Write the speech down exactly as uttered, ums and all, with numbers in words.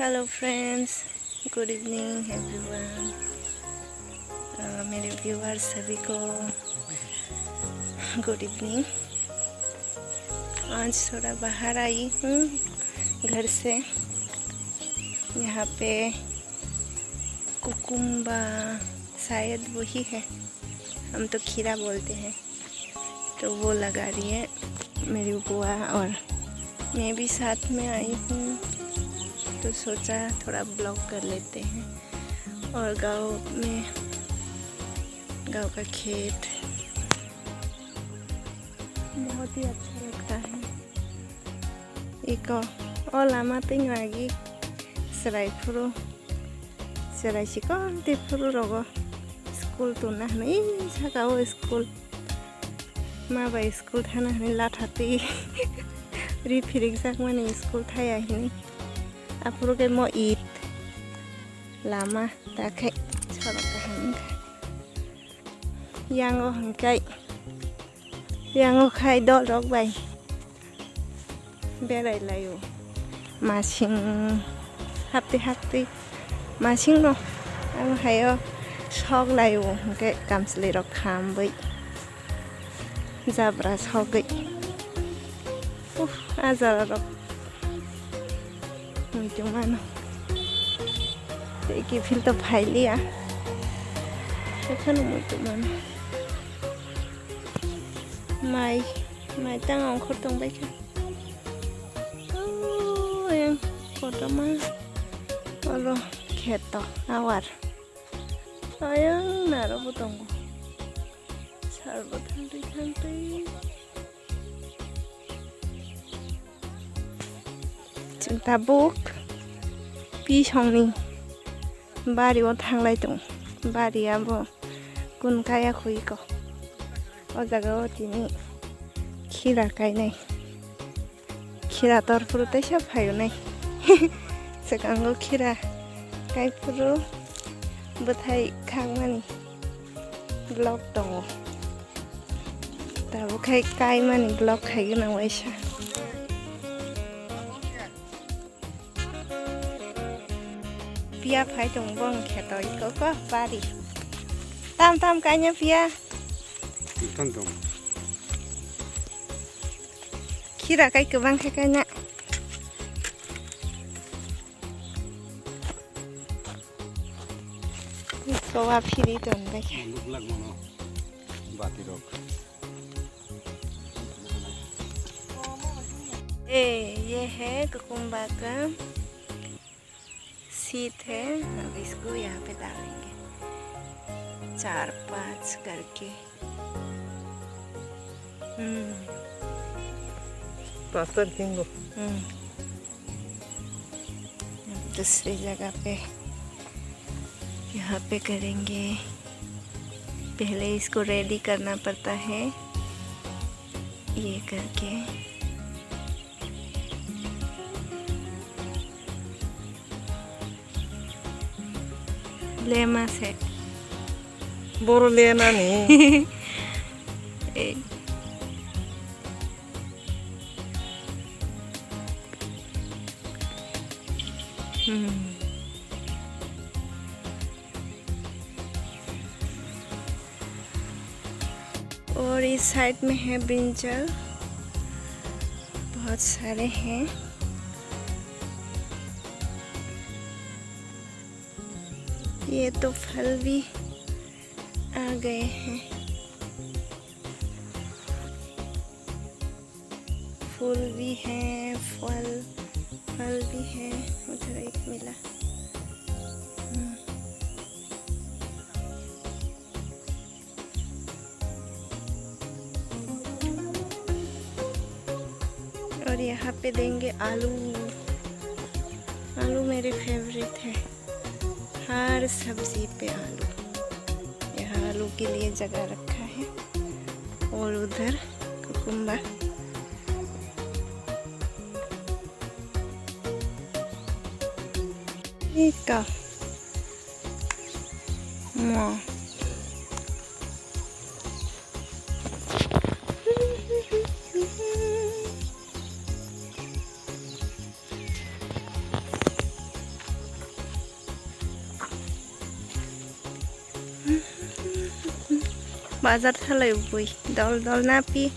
Hello friends, good evening everyone। अ, मेरे व्यूअर्स सभी को गुड इवनिंग। आज थोड़ा बाहर आई हूँ घर से। यहाँ पे कुकुम्बा, शायद वही है, हम तो खीरा बोलते हैं। तो वो लगा रही है मेरी बुआ और मैं भी साथ में आई हूँ, तो सोचा थोड़ा ब्लॉग कर लेते हैं। और गांव में, गांव का खेत बहुत ही अच्छा लगता है। Iko, o lama twi nwgi chwrai phuru, chwrai chikon twi phuru rogo school tonna hwnwi, saka o school. Ma bai school thana hwnwi latha twi ri phirikjakmani school thaya hwnwi. Aphuru khe mo it lama ta khe sorok kaham wngkha. Yango hwnkhai, yango khai dol rok bai berai laio. Masing haptwi haptwi masing no abo haio sok laio, hwnkhe kamchwlwi rok khambwi jabra sogwi. Uf, a jara rok muitung mano. Tei kiphil to phailiya. Ekhano muitung mano. Mai, mai tang ongkhor tongbaikha. Oh, yang kotorma. Oro kheto awar. Ayang naro bo tongo. Sal bo thangtwi thangtwi. Chwng tabuk pisongni bari o thanglai tongo. Bari abo kun kaya khuiko. O jaga o tini khira kainai. Khira tor phuru teisa phaio nai. Swkango khira kai phuru bwthai khangmani vlog tongo. Tabuk khai kaimani vlog khai gwnang waisa. Phiya phai tongo bong kheto iko ko bari. Tam tam kaina phiya. Ton ton. Khira kai kwbang khe kaina. Kowa phiri ton bai. Luklak mano bati rok. ए, ये है कुकुम्बा का सीड है, अब इसको यहाँ पे डालेंगे चार पांच करके। हम्म। Pastor Kingo। हम्म। अब दूसरी जगह पे, यहाँ पे करेंगे। पहले इसको रेडी करना पड़ता है, ये करके। Lema se. Boro lenani. Eh. Hmm. और इस साइड में है ब्रिंजल, बहुत सारे हैं। ये तो फल भी आ गए हैं। फूल भी है, फल, फल भी है। उधर एक मिला। हम्म। और यहाँ पे देंगे आलू। आलू मेरे फेवरेट है, हर सब्जी पे आलू। यहाँ आलू के लिए जगह रखा है। और उधर cucumber. Ika. Mo. Bazar thalai bui dol dol napi.